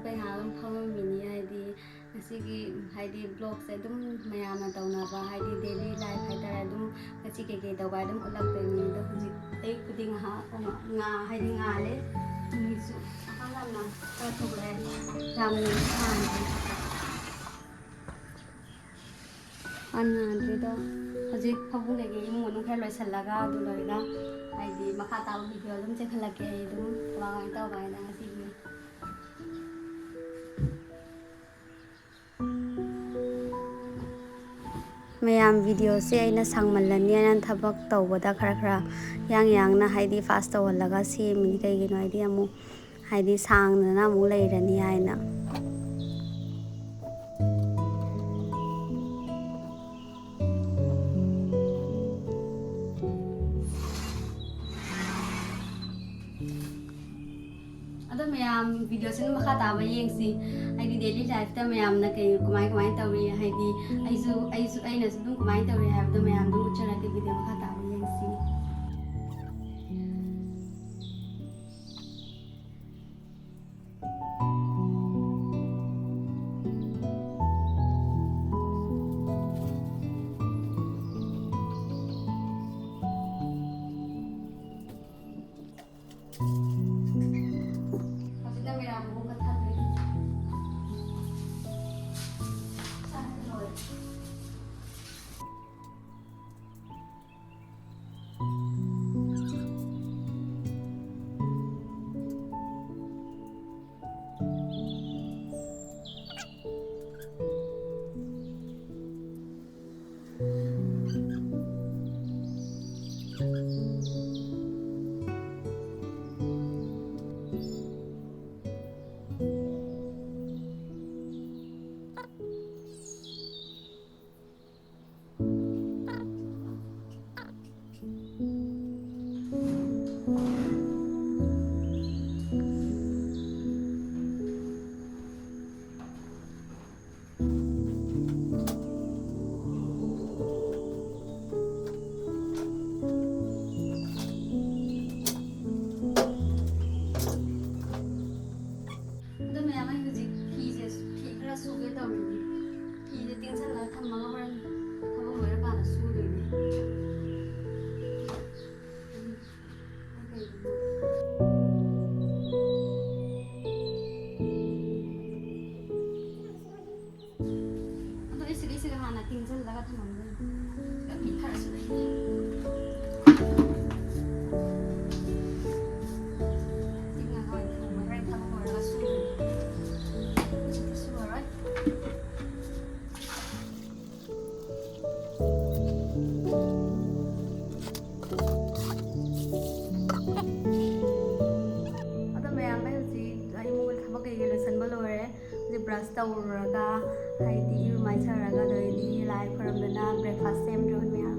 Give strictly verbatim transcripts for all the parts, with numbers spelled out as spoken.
ꯀꯩ ꯉꯥꯏꯍꯥꯛ ꯑꯗꯨꯝ ꯐꯝꯃꯝꯃꯤꯅꯤ꯫ ꯍꯥꯏꯗꯤ ꯉꯁꯤꯒꯤ, ꯍꯥꯏꯗꯤ vlogꯁꯦ ꯑꯗꯨꯝ ꯃꯌꯥꯝꯅ ꯇꯧꯅꯕ, ꯍꯥꯏꯗꯤ daily life ꯍꯥꯏꯇꯥꯔꯦ, ꯑꯗꯨꯝ ꯉꯁꯤ ꯀꯩꯀꯩ ꯇꯧꯕ ꯑꯗꯨꯝ ꯎꯠꯂꯛꯇꯣꯏꯅꯤ꯫ ꯑꯗꯣ ꯍꯧꯖꯤꯛ ꯑꯌꯨꯛꯄꯨꯗꯤ ꯉꯥꯏꯍꯥꯛ ꯉꯥ-, ꯍꯥꯏꯗꯤ ꯉꯥꯜꯂꯦ꯫ ꯅꯨꯃꯤꯠꯁꯨ ꯉꯥꯏꯍꯥꯛ ꯌꯥꯝꯅ ꯈꯔ ꯊꯣꯛꯂꯛꯑꯦ꯫ ꯌꯥꯝꯅ ꯉꯥꯟꯗ꯭ꯔꯤ꯫ ꯉꯥꯟꯗ꯭ꯔꯤꯗꯣ꯫ ꯍꯧꯖꯤꯛ ꯐꯃꯨꯡꯗꯒꯤ ꯏꯃꯨꯡ ꯃꯅꯨꯡ ꯈꯔ ꯂꯣꯏꯁꯤꯜꯂꯒ ꯑꯗꯨ ꯂꯣꯏꯔꯒ ꯍꯥꯏꯗꯤ ꯃꯈꯥ ꯇꯥꯕ video ꯑꯗꯨꯝ ꯆꯦꯟꯈꯠꯂꯛꯀꯦ꯫ ꯑꯩ ꯑꯗꯨꯝ ꯀꯃꯥꯏ ꯀꯃꯥꯏꯅ ꯇꯧꯕ ꯍꯥꯏꯅ ꯉꯁꯤꯒꯤ ꯃꯌꯥꯝ videoꯁꯦ ꯑꯩꯅ ꯁꯥꯡꯃꯜꯂꯅꯤ ꯍꯥꯏꯅ ꯊꯕꯛ ꯇꯧꯕꯗ ꯈꯔ ꯈꯔ ꯌꯥꯡ ꯌꯥꯡꯅ ꯍꯥꯏꯗꯤ fast ꯇꯧꯍꯜꯂꯒ ꯁꯦꯝꯃꯤꯅꯤ꯫ ꯀꯩꯒꯤꯅꯣ ꯍꯥꯏꯗꯤ ꯑꯃꯨꯛ ꯍꯥꯏꯗꯤ ꯁꯥꯡꯗꯅ ꯑꯃꯨꯛ ꯂꯩꯔꯅꯤ ꯍꯥꯏꯅ꯫ ꯑꯗꯣ ꯃꯌꯥꯝ videoꯁꯤꯅ ꯃꯈꯥ ꯇꯥꯕ ꯌꯦꯡꯁꯤ꯫ ꯍꯥꯏꯗꯤ daily lifeꯇ ꯃꯌꯥꯝꯅ ꯀꯩ, ꯀꯃꯥꯏ ꯀꯃꯥꯏꯅ ꯇꯧꯔꯤ, ꯍꯥꯏꯗꯤ ꯑꯩꯁꯨ, ꯑꯩꯁꯨ, ꯑꯩꯅꯁꯨ ꯑꯗꯨꯝ ꯀꯃꯥꯏꯅ ꯇꯧꯔꯤ ꯍꯥꯏꯕꯗꯣ ꯃꯌꯥꯝ ꯑꯗꯨꯝ ꯎꯠꯆꯔꯛꯀꯦ video ꯃꯈꯥ ꯇꯥꯕ ꯌꯦꯡꯁꯤ꯫ ꯍꯧꯖꯤꯛꯅ ꯃꯌꯥꯝ ꯑꯃꯨꯛ ꯀꯟꯊꯗꯣꯏꯅꯤ꯫ ꯆꯥꯛ ꯂꯣꯏꯔꯦ꯫ ꯇꯧꯔꯨꯔꯒ, ꯍꯥꯏꯗꯤ ꯏꯔꯨ ꯃꯥꯏꯊꯔꯒ ꯑꯗꯩꯗꯤ ꯂꯥꯏ ꯈꯣꯏꯔꯝꯗꯅ breakfast ꯁꯦꯝꯗ꯭ꯔꯤꯕꯅꯤ ꯃꯌꯥꯝ꯫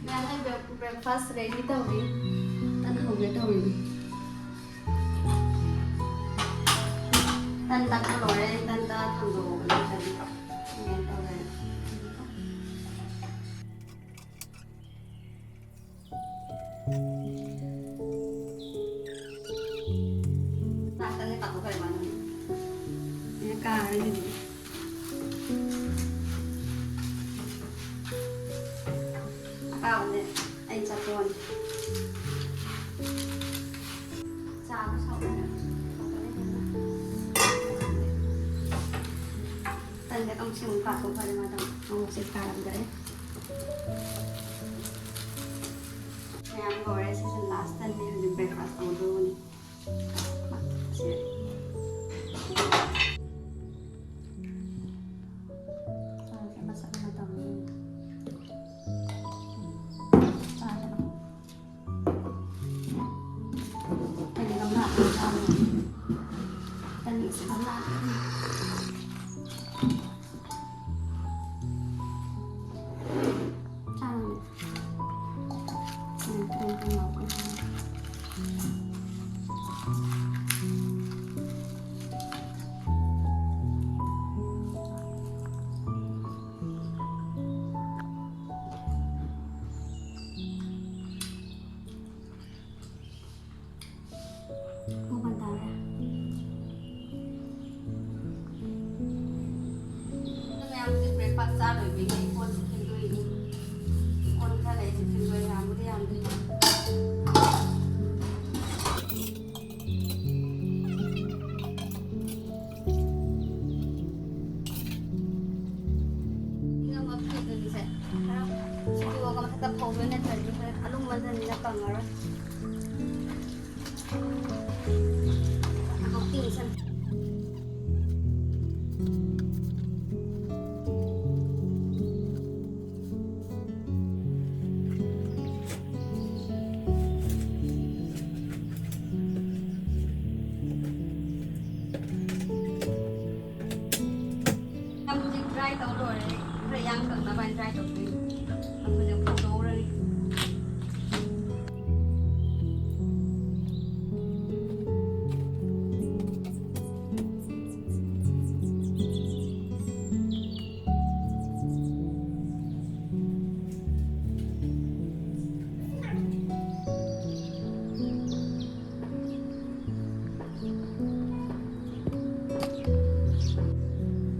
ꯃꯌꯥꯝꯅ break-, breakfast ready ꯇꯧꯔꯤ꯫ ꯇꯟ ꯍꯧꯒꯦ ꯇꯧꯔꯤ꯫ ꯇꯟ ꯇꯛꯄ ꯂꯣꯏꯔꯦ, ꯇꯟꯗ ꯊꯥꯡꯗꯣꯛꯑꯒ ꯅꯠꯇ꯭ꯔꯗꯤ ꯀꯩꯅꯣ ꯇꯧꯔꯦ꯫ ꯉꯥꯛꯇꯪꯗꯤ ꯀꯥꯊꯣꯛꯈ꯭ꯔꯦ ꯃꯥꯅ꯫ ꯑꯩꯅ ꯀꯥꯔꯦ ꯑꯗꯨꯗꯤ꯫ ꯑꯀꯥꯕꯅꯦ ꯑꯩ ꯆꯠꯇꯣꯟ꯫ ꯆꯥꯕ ꯁꯥꯎꯕꯅꯦ꯫ ꯇꯟꯗ ꯀꯥꯡꯁꯤ ꯑꯃꯨꯛ ꯀꯥꯊꯣꯛꯈ꯭ꯔꯦ ꯃꯥꯗꯣ꯫ ꯑꯃꯨꯛꯁꯦ ꯀꯥꯔꯝꯗꯔꯦ꯫ ꯃꯌꯥꯝ ꯂꯣꯏꯔꯦ, ꯁꯤꯁꯦ last ꯇꯟꯅꯤ, ꯍꯧꯖꯤꯛ breakfast ꯇꯧꯗꯧꯕꯅꯤ꯫ ꯁꯤ꯫ ꯆꯥꯁꯦ, ꯃꯁꯛ ꯑꯃ ꯇꯧꯅꯤ꯫ ꯆꯥꯁꯦ꯫ ꯑꯩꯗꯤ ꯒꯝꯂꯥꯗ ꯆꯥꯕꯅꯤ꯫ ꯇꯟꯁꯦ ꯒꯝꯂꯥꯗ꯫ ꯆꯥꯔꯨꯅꯦ꯫ ꯎꯝ, ꯀꯩꯅꯣ ꯀꯩꯅꯣ ꯂꯥꯎꯕ꯫ ꯀꯣꯟꯁꯨ ꯐꯦꯡꯗꯣꯛꯏꯅꯤ꯫ ꯀꯣꯟ ꯈꯔ ꯂꯩꯁꯨ ꯐꯦꯡꯗꯣꯛꯑꯦ, ꯌꯥꯝꯕꯨꯗꯤ ꯌꯥꯝꯗꯦ꯫ ꯏꯪꯉꯕ ꯐꯤꯗꯨꯅꯤꯁꯦ ꯈꯔ ꯁꯨꯗꯣꯛꯑꯒ ꯃꯊꯛꯇ ꯐꯧꯗꯣꯏ, ꯅꯠꯇ꯭ꯔꯗꯤ ꯍꯣꯔꯦꯟ ꯑꯂꯨꯝꯕꯗꯅꯤꯅ ꯀꯪꯉꯔꯣꯏ꯫ ꯉꯥꯏꯍꯥꯛꯇꯤ ꯏꯪꯁꯟ- ꯍꯧꯖꯤꯛ dry ꯇꯧ ꯂꯣꯏꯔꯦ꯫ ꯈꯔ ꯌꯥꯡ ꯀꯪꯅꯕ ꯍꯥꯏꯅ dry ꯇꯧꯗꯣꯏꯅꯤ꯫ ꯑꯗꯨꯒ ꯐꯧꯗꯣꯛꯎꯔꯅꯤ꯫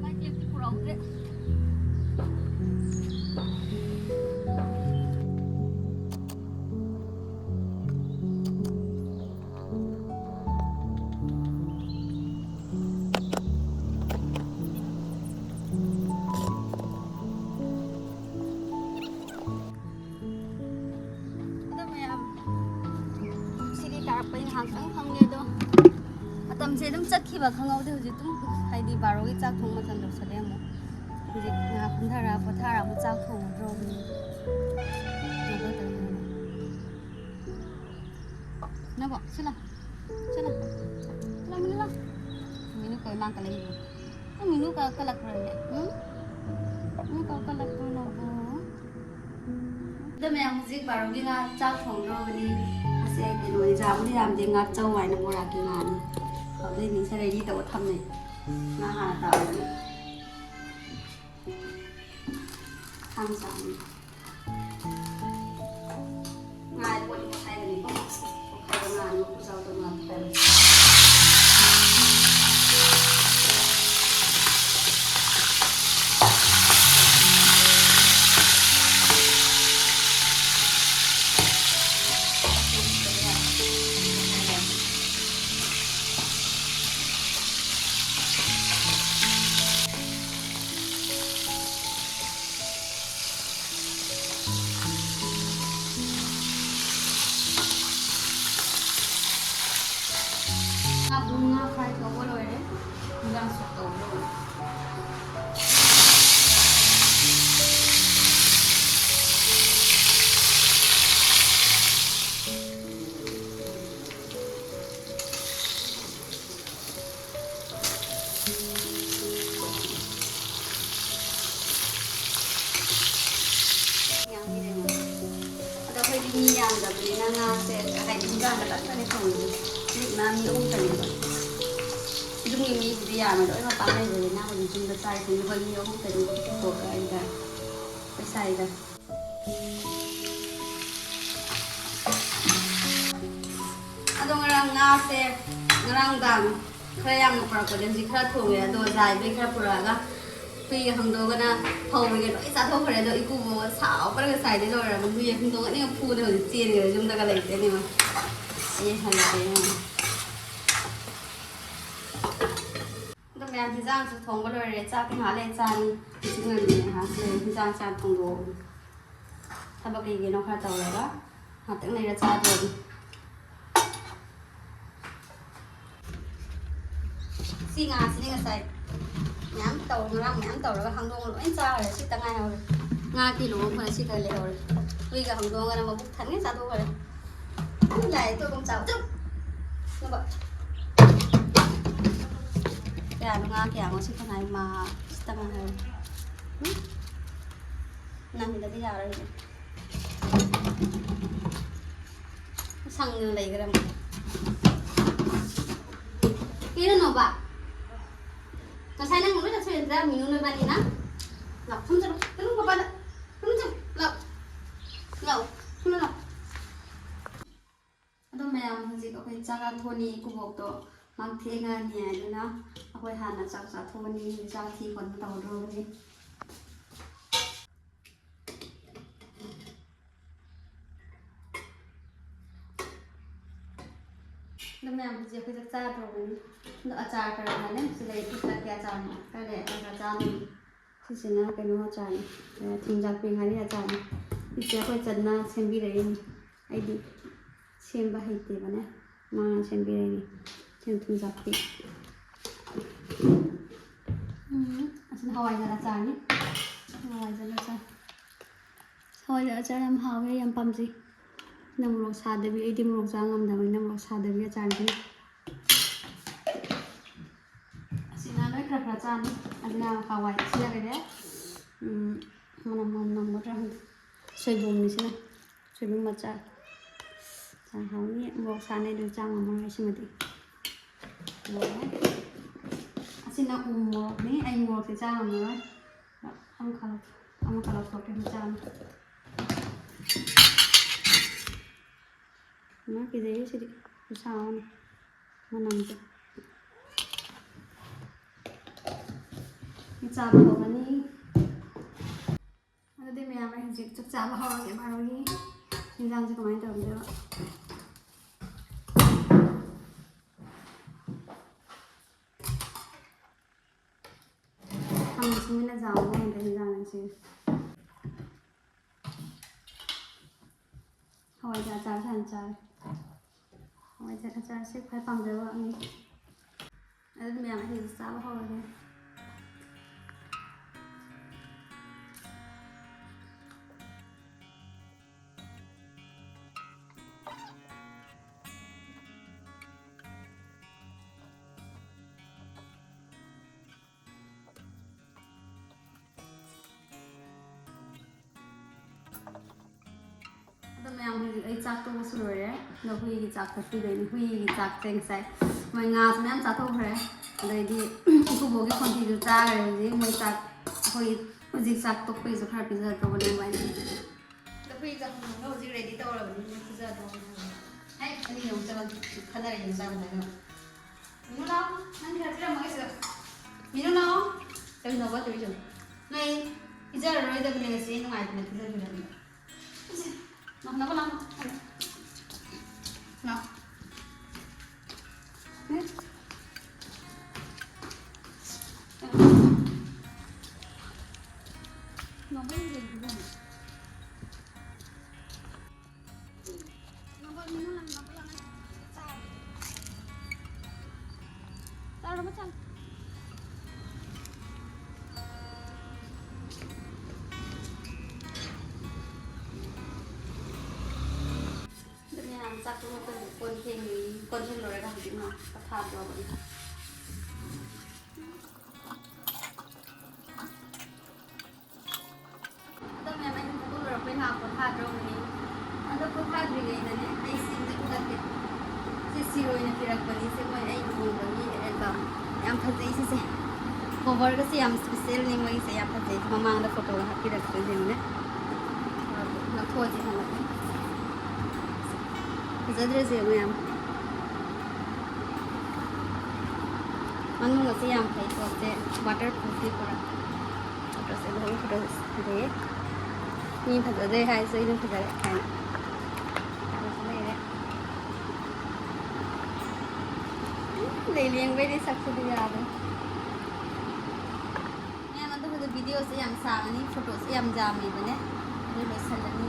ꯃꯥꯏ ꯇꯦꯛꯇꯤ ꯄꯨꯔꯛꯍꯧꯗ꯭ꯔꯦ꯫ ꯑꯗꯣ ꯃꯌꯥꯝ, ꯁꯤꯗꯤ ꯇꯥꯔꯛꯄꯩ ꯉꯥꯏꯍꯥꯛꯇꯪ ꯐꯝꯒꯦ꯫ ꯑꯗꯣ ꯃꯇꯝꯁꯦ ꯑꯗꯨꯝ ꯆꯠꯈꯤꯕ ꯈꯪꯍꯧꯗꯦ꯫ ꯍꯧꯖꯤꯛ ꯑꯗꯨꯝ, ꯍꯥꯏꯗꯤ, ꯕꯥꯔꯣꯒꯤ ꯆꯥꯛ ꯊꯣꯡ ꯃꯇꯝ ꯌꯧꯁꯜꯂꯦ꯫ ꯑꯃꯨꯛ ꯍꯧꯖꯤꯛ ꯉꯥꯏꯍꯥꯛ ꯀꯨꯝꯊꯔ ꯄꯣꯊꯥꯔ ꯑꯃꯨꯛ ꯆꯥꯛ ꯊꯣꯡꯉꯨꯗ꯭ꯔꯣꯕꯅꯤ꯫ ꯀꯩꯅꯣ ꯇꯧꯗꯣꯏꯅꯦ꯫ ꯅꯕꯣ, ꯁꯤꯂꯥ꯫ ꯁꯤꯂꯥ꯫ ꯁꯤꯂꯥ, ꯃꯤꯅꯨ ꯂꯥ꯫ ꯃꯤꯅꯨ ꯀꯣꯏ ꯃꯥꯡ ꯀꯂꯛꯏꯅꯦ꯫ ꯅꯪ ꯃꯤꯅꯨ ꯀ-, ꯀꯂꯛꯄ꯭ꯔꯅꯦ? ꯎꯝ? ꯃꯤꯅꯨ ꯀ-, ꯀꯂꯛꯄ꯭ꯔꯣ ꯅꯕꯣ? ꯑꯗꯣ ꯃꯌꯥꯝ, ꯍꯧꯖꯤꯛ ꯕꯥꯔꯣꯒꯤ ꯉꯥ ꯆꯥꯛ ꯊꯣꯡꯗ꯭ꯔꯣꯕꯅꯤ꯫ ꯑꯁꯦ ꯀꯩꯅꯣ, ꯌꯥꯝꯕꯨꯗꯤ ꯌꯥꯝꯗꯦ, ꯉꯥꯛꯆꯧ ꯍꯥꯏꯅ ꯕꯣꯔꯥꯒꯤ ꯉꯥꯅꯤ꯫ ꯑꯗꯨꯏꯅꯤ ꯁꯦ ready ꯇꯧꯔ ꯊꯝꯃꯦ꯫ ꯉꯥ ꯍꯥꯟꯅ ꯇꯥꯎꯔꯅꯤ꯫ ꯊꯥꯡ ꯆꯥꯝꯃꯤ꯫ ꯉꯥ ꯀꯣꯜꯂꯤ ꯄꯣꯛꯈꯥꯏꯒꯅꯤꯀꯣ꯫ ꯄꯣꯛꯈꯥꯏꯕ ꯉꯥ ꯃꯀꯨ ꯆꯥꯎꯗꯕ ꯉꯥ ꯄꯣꯛꯈꯥꯏꯕ꯫ ꯈꯛꯇꯅꯦ ꯊꯣꯡꯉꯤꯁꯦ꯫ ꯃꯤ ꯃꯤ ꯑꯍꯨꯝ ꯆꯪꯉꯦꯕ꯫ ꯌꯨꯝꯒꯤ ꯃꯤꯕꯨꯗꯤ ꯌꯥꯝꯃꯦ, ꯂꯣꯏꯅꯃꯛ ꯄꯥꯛ ꯂꯩꯕꯅꯤꯅ ꯍꯧꯖꯤꯛ ꯌꯨꯝꯗ ꯆꯥꯛ ꯏꯁꯤꯡ ꯑꯩꯈꯣꯏ ꯃꯤ ꯑꯍꯨꯝ ꯆꯪꯉꯦ꯫ ꯊꯣꯛꯑꯒ ꯑꯩꯒ ꯑꯩꯈꯣꯏ ꯁꯥꯏꯒ꯫ ꯑꯗꯣ ꯉꯔꯥꯡ ꯉꯥꯁꯦ, ꯉꯔꯥꯡ ꯅꯨꯡꯗꯥꯡ ꯈꯔ ꯌꯥꯝꯅ ꯄꯨꯔꯛꯄꯗ ꯍꯧꯖꯤꯛ ꯈꯔ ꯊꯣꯡꯉꯦ꯫ ꯑꯗꯣ ꯖꯥꯏꯗꯩ ꯈꯔ ꯄꯨꯔꯛꯑꯒ ꯍꯨꯏꯒ ꯍꯪꯗꯣꯛꯑꯒꯅ ꯐꯧꯕꯒ ꯂꯣꯏ ꯆꯥꯊꯣꯛꯈ꯭ꯔꯦ꯫ ꯑꯗꯣ ꯏꯀꯨꯕꯣꯛ ꯁꯥꯎꯕꯅ ꯉꯁꯥꯏꯗꯩ ꯂꯣꯏꯔꯕ꯫ ꯍꯨꯏ ꯍꯪꯗꯣꯛꯑꯅꯤ ꯐꯨꯗ ꯍꯧꯖꯤꯛ ꯆꯦꯟꯈ꯭ꯔꯦ ꯌꯨꯝꯗꯒ ꯂꯩꯇꯦꯅꯦ ꯃꯥ꯫ ꯑꯩ ꯍꯜꯂꯛꯑꯦ ꯃꯥ꯫ ꯑꯗꯣ ꯃꯌꯥꯝ ꯍꯤꯟꯖꯥꯡꯁꯨ ꯊꯣꯡꯕ ꯂꯣꯏꯔꯦ꯫ ꯆꯥꯛꯇꯤ ꯉꯥꯏꯍꯥꯛ ꯂꯩꯔ ꯆꯥꯅꯤ꯫ ꯍꯧꯖꯤꯛ ꯉꯜꯂꯤ ꯉꯥꯏꯍꯥꯛ ꯂꯩꯔ ꯍꯤꯟꯖꯥꯡꯁꯦ ꯍꯥꯟꯅ ꯊꯣꯡꯗꯣꯛꯑꯒꯦ꯫ ꯊꯕꯛ ꯀꯩ ꯀꯩꯅꯣ ꯈꯔ ꯇꯧꯔꯒ ꯉꯥꯛꯇꯪ ꯂꯩꯔ ꯆꯥꯗꯣꯏꯅꯤ꯫ ꯁꯤ ꯉꯥꯁꯤꯗꯤ ꯉꯁꯥꯏ ꯃꯌꯥꯝ ꯇꯧ-, ꯉꯔꯥꯡ ꯃꯌꯥꯝ ꯇꯧꯔꯒ ꯍꯪꯗꯣꯛꯑꯒ ꯂꯣꯏ ꯆꯥꯈ꯭ꯔꯦ꯫ ꯁꯤꯇ ꯉꯥꯏꯍꯧꯔꯦ꯫ ꯉꯥ ꯀꯤꯂꯣ ꯑꯃ ꯈꯔ ꯁꯤ ꯈꯔ ꯂꯩꯍꯧꯔꯦ꯫ ꯍꯨꯏꯒ ꯍꯪꯗꯣꯛꯑꯒꯅ ꯃꯕꯨꯛ ꯊꯟꯅ ꯆꯥꯊꯣꯛꯈ꯭ꯔꯦ꯫ ꯎꯝ, ꯂꯥꯛꯑꯦ, ꯇꯣꯏ ꯀꯨꯝ ꯆꯥꯎ꯫ ꯆꯨꯞ! ꯅꯕ꯫ ꯀꯌꯥꯅꯣ ꯉꯥ ꯀꯌꯥꯅꯣ ꯁꯤ ꯀꯅꯥꯏ ꯃꯥ ꯁꯤꯇ ꯉꯥꯏꯍꯧꯔꯦ꯫ ꯎꯝ? ꯅꯪꯗꯗꯤ ꯌꯥꯔꯣꯏꯅꯦ꯫ ꯁꯪꯅ ꯂꯩꯈ꯭ꯔꯦ ꯑꯃꯨꯛ꯫ ꯀꯩꯅꯣꯅꯣꯕ? ꯉꯁꯥꯏ ꯅꯪ ꯂꯣꯏ ꯆꯠꯊꯣꯛꯑꯦ ꯅꯠꯇ꯭ꯔꯥ? ꯃꯤꯅꯨ ꯅꯣꯏꯕꯥꯅꯤꯅ? ꯂꯥꯎ, ꯁꯣꯝ ꯆꯠꯂꯣ꯫ ꯆꯠꯂꯣ, ꯄꯥꯄꯥꯗ꯫ ꯁꯣꯝ ꯆꯠꯂꯣ꯫ ꯂꯥꯎ꯫ ꯂꯥꯎ꯫ ꯁꯣꯝꯗ ꯂꯥꯎ꯫ ꯑꯗꯣ ꯃꯌꯥꯝ, ꯍꯧꯖꯤꯛ ꯑꯩꯈꯣꯏ ꯆꯥꯛ ꯆꯥꯊꯣꯛꯑꯅꯤ꯫ ꯏꯀꯨꯕꯣꯛꯇꯣ ꯃꯥ ꯊꯦꯡꯉꯅꯤ ꯍꯥꯏꯗꯨꯅ ꯑꯩꯈꯣꯏ ꯍꯥꯟꯅ ꯆꯥꯛ ꯆꯥꯊꯣꯛꯑꯅꯤ꯫ ꯆꯥꯛ ꯊꯤ ꯈꯣꯠꯄ ꯇꯧꯗ꯭ꯔꯣꯕꯅꯤ꯫ ꯑꯗꯣ ꯃꯌꯥꯝ, ꯍꯧꯖꯤꯛ ꯑꯩꯈꯣꯏ ꯆꯥꯛ ꯆꯥꯗ꯭ꯔꯣꯕꯅꯤ꯫ ꯑꯗꯣ ꯑꯆꯥꯔ ꯈꯔ ꯈꯔꯅꯦ ꯁꯤꯗ ꯑꯩ ꯄꯨꯊꯛꯀꯦ꯫ ꯑꯆꯥꯔ ꯈꯔ ꯂꯩ, ꯑꯆꯥꯔ ꯈꯔ ꯆꯥꯗꯣꯏꯅꯤ꯫ ꯁꯤꯁꯤꯅ ꯀꯩꯅꯣ ꯑꯆꯥꯔꯅꯤ, ꯑ, ꯊꯨꯝꯖꯥꯛꯄꯤ ꯉꯥꯔꯤ ꯑꯆꯥꯔꯅꯤ꯫ ꯁꯤꯁꯦ ꯑꯩꯈꯣꯏ ꯆꯟꯅ ꯁꯦꯝꯕꯤꯔꯛꯏꯅꯤ꯫ ꯑꯩꯗꯤ ꯁꯦꯝꯕ ꯍꯩꯇꯦꯕꯅꯦ, ꯃꯥꯅ ꯁꯦꯝꯕꯤꯔꯛꯏꯅꯤ꯫ ꯁꯤꯅ ꯊꯨꯝꯖꯥꯛꯄꯤ꯫ ꯎꯝ, ꯑꯁꯤꯅ ꯍꯋꯥꯏꯖꯥꯔ ꯑꯆꯥꯔꯅꯤ꯫ ꯍꯋꯥꯏꯖꯥꯔ ꯑꯆꯥꯔ꯫ ꯍꯋꯥꯏꯖꯥꯔ ꯑꯆꯥꯔ ꯌꯥꯝ ꯍꯥꯎꯋꯦ, ꯑꯩ ꯌꯥꯝ ꯄꯥꯝꯖꯩ꯫ ꯅꯪ ꯃꯣꯔꯣꯛ ꯁꯥꯗꯕꯤ, ꯑꯩꯗꯤ ꯃꯣꯔꯣꯛ ꯆꯥ ꯉꯝꯗꯕꯅꯤꯅ ꯃꯣꯔꯣꯛ ꯁꯥꯗꯕꯤ ꯑꯆꯥꯔꯁꯤꯅ꯫ ꯑꯁꯤꯅ ꯂꯣꯏ ꯈꯔ ꯈꯔ ꯆꯥꯅꯤ꯫ ꯑꯗꯨꯅ ꯍꯋꯥꯏ ꯁꯤꯅ ꯀꯩꯅꯦ, ꯎꯝ, ꯃꯅꯝ ꯃꯅꯝ ꯅꯝꯒꯗ꯭ꯔꯥ ꯈꯪꯗꯦ꯫ ꯁꯣꯏꯕꯨꯝꯅꯤ ꯁꯤꯅ, ꯁꯣꯏꯕꯨꯝ ꯃꯆꯥ꯫ ꯌꯥꯝ ꯍꯥꯎꯅꯤ꯫ ꯃꯣꯔꯣꯛ ꯁꯥꯅꯩꯗꯨ ꯆꯥ ꯉꯝꯃꯔꯣꯏ ꯁꯤꯃꯗꯤ꯫ ꯂꯣꯏꯔꯦ꯫ ꯑꯁꯤꯅ ꯎ ꯃꯣꯔꯣꯛꯅꯤ꯫ ꯑꯩ ꯃꯣꯔꯣꯛꯁꯦ ꯆꯥ ꯉꯝꯃꯔꯣꯏ꯫ ꯑꯃꯈꯛ, ꯑꯃꯈꯛ ꯂꯧꯊꯣꯛꯀꯦ ꯃꯆꯥ ꯑꯃ꯫ ꯏꯃꯥ, ꯀꯤꯖꯩꯌꯦ ꯁꯤꯗꯤ꯫ ꯈꯨꯠꯁꯥ ꯑꯃꯅꯤ꯫ ꯃꯅꯝꯁꯦ꯫ ꯆꯥꯕ ꯍꯧꯔꯅꯤ꯫ ꯑꯗꯨꯗꯤ ꯃꯌꯥꯝ, ꯑꯩ ꯍꯧꯖꯤꯛ ꯆꯥꯛ ꯆꯥꯕ ꯍꯧꯔꯒꯦ꯫ ꯃꯔꯣꯏꯒꯤ ꯍꯤꯟꯖꯥꯡꯁꯦ ꯀꯃꯥꯏꯅ ꯇꯧꯔꯝꯗꯣꯏꯅꯣ? ꯈꯥꯃꯦꯟ ꯑꯁꯤꯟꯕꯤꯅ ꯆꯥꯕ ꯉꯝꯗꯦ ꯍꯤꯟꯖꯥꯡ ꯑꯁꯤ꯫ ꯍꯋꯥꯏꯖꯥꯔ ꯑꯆꯥꯔꯁꯦ ꯍꯥꯟꯅ ꯆꯥꯔꯦ꯫ ꯍꯋꯥꯏꯖꯥꯔ ꯑꯆꯥꯔꯁꯦ ꯈ꯭ꯋꯥꯏ ꯄꯥꯝꯖꯕ ꯑꯃꯅꯤ꯫ ꯑꯗꯨꯗꯤ ꯃꯌꯥꯝ, ꯑꯩ ꯍꯧꯖꯤꯛ ꯆꯥꯕ ꯍꯧꯔꯒꯦ꯫ ꯑꯗꯣ ꯃꯌꯥꯝ, ꯍꯧꯖꯤꯛ ꯑꯩ ꯆꯥꯛ ꯇꯣꯛꯑꯁꯨ ꯂꯣꯏꯔꯦ꯫ ꯑꯗꯣ ꯍꯨꯏꯒꯤ ꯆꯥꯛ ꯀꯠꯄꯤꯗꯣꯏꯅꯤ꯫ ꯍꯨꯏꯒꯤ ꯆꯥꯛꯁꯦ ꯉꯁꯥꯏ ꯃꯣꯏ ꯉꯥꯁꯨ ꯃꯌꯥꯝ ꯆꯥꯊꯣꯛꯈ꯭ꯔꯦ꯫ ꯑꯗꯩꯗꯤ ꯏꯀꯨꯕꯣꯛꯀꯤ ꯈꯣꯟꯊꯤꯁꯨ ꯆꯥꯈ꯭ꯔꯦ꯫ ꯍꯧꯖꯤꯛ ꯃꯣꯏ ꯆꯥꯛ, ꯑꯩꯈꯣꯏ ꯍꯧꯖꯤꯛ ꯆꯥꯛ ꯇꯣꯛꯄꯒꯤꯁꯨ ꯈꯔ ꯄꯤꯖꯗ꯭ꯔꯣꯕꯅꯦ ꯃꯣꯏ꯫ ꯑꯗꯣ ꯍꯨꯏ ꯆꯥꯛ ꯊꯣꯡꯕ ꯍꯧꯖꯤꯛ ꯔꯦꯗꯤ ꯇꯧꯔꯕꯅꯤ꯫ ꯃꯣꯏ ꯄꯤꯖꯗ꯭ꯔꯣ? ꯍꯦꯛ ꯑꯅꯤ ꯑꯃꯨꯛ ꯆꯪꯉꯛ ꯈꯟꯅꯔꯛꯏ ꯃꯆꯥ ꯃꯆꯥ꯫ ꯃꯤꯅꯨ ꯂꯥꯎ, ꯅꯪ ꯈꯔ ꯄꯤꯔꯝꯃꯒꯦ ꯁꯤꯗ꯫ ꯃꯤꯅꯨ ꯂꯥꯎ꯫ ꯀꯩꯅꯣꯕ ꯇꯧꯔꯤꯁꯦ? ꯅꯣꯏ ꯄꯤꯖꯔꯔꯣꯏꯗꯕꯅꯦ ꯉꯁꯤ, ꯅꯨꯡꯉꯥꯏꯇꯅ ꯄꯤꯖꯕꯤꯔꯕꯅꯦ꯫ ꯂꯥꯎ, ꯂꯥꯎ, ꯂꯥꯎ꯫ ꯂꯥꯎ꯫ ꯎꯝ? ꯂꯥꯎ꯫ ꯑꯗꯨꯅꯦ ꯌꯥꯝ ꯆꯥꯛ ꯇꯣꯛꯂꯛꯄꯒꯤ ꯀꯣꯟ ꯐꯦꯡꯉꯤ꯫ ꯀꯣꯟ ꯐꯦꯡ ꯂꯣꯏꯔꯒ ꯍꯧꯖꯤꯛ ꯉꯥꯏꯍꯥꯛ ꯄꯣꯊꯥꯗꯧꯕꯅꯤ꯫ ꯑꯗꯣ ꯃꯦꯝ, ꯑꯩꯅ ꯊꯕꯛ ꯂꯣꯏꯔꯛꯄꯩ ꯉꯥꯏꯍꯥꯛ ꯄꯣꯊꯥꯗ꯭ꯔꯕꯅꯤ꯫ ꯑꯗꯣ ꯄꯣꯊꯥꯗ꯭ꯔꯤꯉꯩꯗꯅꯦ, ꯑꯩꯁꯤ ꯂꯥꯛꯄꯅꯤꯁꯦ ꯃꯣꯏ ꯑꯩ ꯂꯨꯍꯣꯡꯕꯒꯤ ꯑꯦꯜꯕꯝ꯫ ꯌꯥꯝ ꯐꯖꯩ ꯁꯤꯁꯦ꯫ ꯀꯣꯚꯔꯒꯁꯦ ꯌꯥꯝ ꯏꯁꯄꯤꯁꯦꯜꯅꯤ ꯃꯣꯏꯁꯦ꯫ ꯌꯥꯝ ꯐꯖꯩ꯫ ꯃꯃꯥꯡꯗ ꯐꯣꯇꯣꯒ ꯍꯥꯞꯄꯤꯔꯛꯇꯣꯏꯅꯦ꯫ ꯂꯧꯊꯣꯛꯑꯁꯤ ꯍꯥꯟꯅ꯫ ꯐꯖꯗ꯭ꯔꯁꯦ ꯃꯌꯥꯝ꯫ ꯃꯅꯨꯡ ꯑꯁꯤ ꯌꯥꯝ ꯐꯩ ꯄꯣꯠꯁꯦ꯫ ꯋꯥꯇꯔ ꯄ꯭ꯔꯨꯐꯇꯤ ꯄꯨꯔꯥ꯫ ꯐꯣꯇꯣꯁꯦ ꯂꯣꯏ ꯐꯣꯇꯣ ꯐꯖꯩꯌꯦ꯫ ꯃꯤ ꯐꯖꯗꯦ ꯍꯥꯏꯔꯁꯨ ꯑꯩꯅ ꯐꯖꯔꯦ ꯍꯥꯏꯅ꯫ ꯐꯖꯕꯁꯨ ꯂꯩꯔꯦ꯫ ꯂꯩ ꯂꯦꯡꯕꯩꯗꯤ ꯁꯛꯁꯤꯗꯤ ꯌꯥꯗ꯭ꯔꯦ꯫ ꯃꯌꯥꯝ ꯑꯗꯨꯕꯨꯗꯤ ꯚꯤꯗꯤꯑꯣꯁꯦ ꯌꯥꯝ ꯁꯥꯡꯉꯅꯤ, ꯐꯣꯇꯣꯁꯦ ꯌꯥꯝ ꯌꯥꯝꯃꯤꯕꯅꯦ꯫ ꯑꯗꯨ ꯂꯣꯏꯁꯜꯂꯅꯤ꯫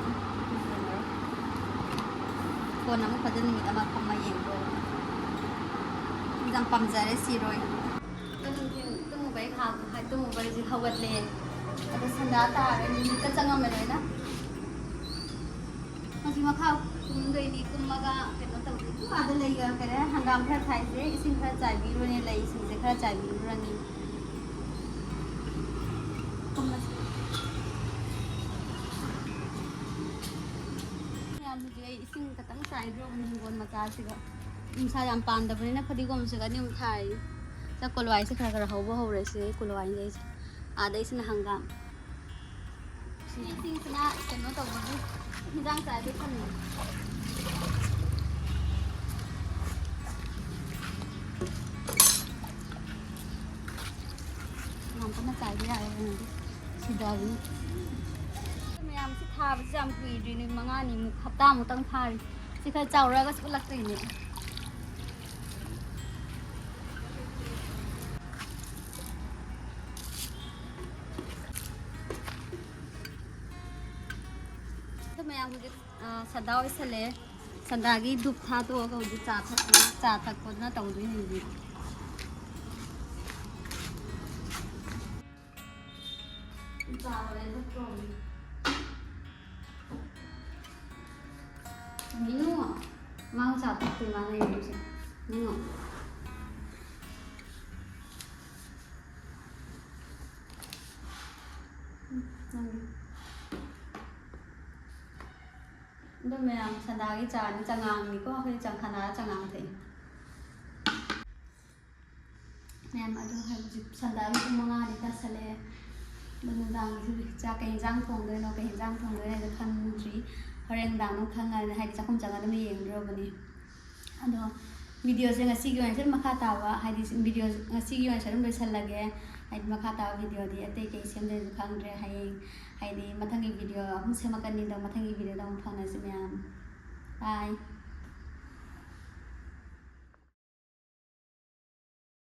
ꯀꯣꯟꯅ ꯑꯃꯨꯛ ꯐꯖꯅ ꯅꯨꯃꯤꯠ ꯑꯃ ꯐꯝꯃ ꯌꯦꯡꯗꯣꯏꯅꯤ꯫ ꯌꯥꯝ ꯄꯥꯝꯖꯔꯦ ꯁꯤꯔꯣꯏ꯫ ꯑꯗꯣ ꯅꯨꯡꯊꯤꯜ ꯇꯨꯝꯃꯨꯕꯩ ꯈꯥꯡ-, ꯍꯥꯏ, ꯇꯨꯝꯃꯨꯕꯩꯁꯦ ꯍꯧꯒꯠꯂꯦ꯫ ꯑꯗꯣ ꯁꯟꯗꯥ ꯇꯥꯔꯦ, ꯅꯨꯃꯤꯠꯀ ꯆꯪꯉꯝꯃꯦ ꯂꯣꯏꯅ꯫ ꯍꯧꯖꯤꯛ ꯃꯈꯥ ꯀꯨꯝꯗꯣꯏꯅꯤ, ꯀꯨꯝꯃꯒ ꯀꯩꯅꯣ ꯇꯧꯗꯣꯏꯅꯤ꯫ ꯑꯥꯗ ꯂꯩꯒ ꯀꯩꯅꯣ ꯍꯪꯒꯥꯝ ꯈꯔ ꯊꯥꯏꯁꯦ, ꯏꯁꯤꯡ ꯈꯔ ꯆꯥꯏꯕꯤꯔꯨꯔꯅꯤ, ꯂꯩꯁꯤꯡꯁꯦ ꯈꯔ ꯆꯥꯏꯕꯤꯔꯨꯔꯅꯤ꯫ ꯀꯨꯝꯃꯁꯤ꯫ ꯃꯌꯥꯝ ꯍꯧꯖꯤꯛ ꯑꯩ ꯏꯁꯤꯡ ꯈꯛꯇꯪ ꯆꯥꯏꯗ꯭ꯔꯕꯅꯤ ꯍꯤꯡꯒꯣꯜ ꯃꯆꯥꯁꯤꯗ꯫ ꯅꯨꯡꯁꯥ ꯌꯥꯝ ꯄꯥꯟꯗꯕꯅꯤꯅ ꯐꯗꯤꯒꯣꯝꯁꯤꯒ ꯑꯅꯤꯃꯨꯛ ꯊꯥꯏ꯫ ꯁꯤꯗ ꯀꯣꯂꯣꯋꯥꯏꯁꯦ ꯈꯔ ꯈꯔ ꯍꯧꯕ ꯍꯧꯔꯦ꯫ ꯁꯤ ꯑꯩ ꯀꯣꯂꯣꯋꯥꯏꯅꯦ ꯑꯩꯁꯦ꯫ ꯑꯥꯗꯩꯁꯤꯅ ꯍꯪꯒꯥꯝ꯫ ꯁꯤ ꯏꯁꯤꯡꯁꯤꯅ ꯀꯩꯅꯣ ꯇꯧꯕꯒꯤ ꯍꯤꯟꯖꯥꯡ ꯆꯥꯏꯕ ꯐꯪꯉꯦ꯫ ꯌꯥꯝ ꯀꯟꯅ ꯆꯥꯏꯕ ꯌꯥꯔꯦ ꯍꯧꯖꯤꯛ꯫ ꯁꯤꯗꯕꯅꯤ꯫ ꯃꯌꯥꯝꯁꯤ ꯊꯥꯕꯁꯤ ꯌꯥꯝ ꯀꯨꯏꯗ꯭ꯔꯤ, ꯅꯨꯃꯤꯠ ꯃꯉꯥꯅꯤꯃꯨꯛ, ꯍꯞꯇꯥꯃꯨꯛꯇꯪ ꯐꯥꯔꯤ꯫ ꯁꯤ ꯈꯔ ꯆꯥꯎꯔꯛꯑꯒ ꯁꯤ ꯎꯠꯂꯛꯇꯣꯏꯅꯦ꯫ ꯑꯗꯨ ꯃꯌꯥꯝ ꯍꯧꯖꯤꯛ, ꯑ, ꯁꯟꯗꯥ ꯑꯣꯏꯁꯜꯂꯛꯑꯦ꯫ ꯁꯟꯗꯥꯒꯤ ꯙꯨꯞ ꯊꯥꯗꯣꯛꯑꯒ ꯍꯧꯖꯤꯛ ꯆꯥ ꯊꯛ-, ꯆꯥ ꯊꯛꯄꯗꯨꯅ ꯇꯧꯗꯣꯏꯅꯤ ꯍꯧꯖꯤꯛ꯫ ꯆꯥ ꯂꯣꯏꯔꯦ, ꯙꯨꯞ ꯇꯧꯔꯤ꯫ ꯃꯤꯅꯨ, ꯃꯥ ꯆꯥ ꯊꯛꯇꯦ, ꯃꯥꯅ ꯌꯦꯔꯨꯝꯁꯦ꯫ ꯃꯤꯅꯨ꯫ ꯎꯝ, ꯅꯪꯒꯤ꯫ ꯑꯗꯣ ꯃꯌꯥꯝ, ꯁꯟꯗꯥꯒꯤ ꯆꯥꯅꯤ, ꯆꯉꯥꯡꯅꯤꯀꯣ, ꯑꯩꯈꯣꯏ ꯆꯪ-, ꯁꯟꯗꯥ ꯆꯉꯥꯡ ꯊꯛꯏ꯫ ꯃꯌꯥꯝ ꯑꯗꯣ ꯍꯧꯖꯤꯛ ꯁꯟꯗꯥꯒꯤ ꯄꯨꯡ ꯃꯉꯥꯗꯤ ꯇꯥꯁꯜꯂꯛꯑꯦ꯫ ꯑꯗꯣ ꯅꯨꯡꯗꯥꯡꯒꯤꯁꯨ ꯆꯥꯛ ꯀꯩ ꯌꯦꯟꯖꯥꯡ ꯊꯣꯡꯗꯣꯏꯅꯣ, ꯀꯩ ꯌꯦꯟꯖꯥꯡ ꯊꯣꯡꯗꯣꯏꯅꯣ ꯍꯥꯏꯗꯣ ꯈꯪꯗ꯭ꯔꯤ꯫ ꯍꯣꯔꯦꯟ ꯅꯨꯡꯗꯥꯡ ꯑꯗꯨꯝ ꯈꯪꯉꯅꯤ, ꯍꯥꯏꯗꯤ ꯆꯥꯛꯈꯨꯝ ꯆꯪꯉ ꯑꯗꯨꯝ ꯌꯦꯡꯗ꯭ꯔꯣꯕꯅꯤ꯫ ꯑꯗꯣ ꯚꯤꯗꯤꯑꯣꯁꯦ ꯉꯁꯤꯒꯤ ꯑꯣꯏꯅꯁꯨ ꯑꯗꯨꯝ ꯃꯈꯥ ꯇꯥꯕ, ꯍꯥꯏꯗꯤ ꯚꯤꯗꯤꯑꯣ ꯉꯁꯤꯒꯤ ꯑꯣꯏꯅꯁꯨ ꯑꯗꯨꯝ ꯂꯣꯏꯁꯜꯂꯒꯦ꯫ ꯍꯥꯏꯗꯤ ꯃꯈꯥ ꯇꯥꯕ ꯚꯤꯗꯤꯑꯣꯗꯤ ꯑꯇꯩ ꯀꯩ ꯁꯦꯝꯗꯣꯏꯅꯣ ꯈꯪꯗ꯭ꯔꯦ꯫ ꯍꯌꯦꯡ ꯍꯥꯏꯗꯤ ꯃꯊꯪꯒꯤ ꯚꯤꯗꯤꯑꯣ ꯑꯃꯨꯛ ꯁꯦꯝꯃꯛꯀꯅꯤ꯫ ꯑꯗꯣ ꯃꯊꯪꯒꯤ ꯚꯤꯗꯤꯑꯣꯗ ꯑꯃꯨꯛ ꯐꯪꯅꯁꯤ ꯃꯌꯥꯝ꯫ ꯕꯥꯏ꯫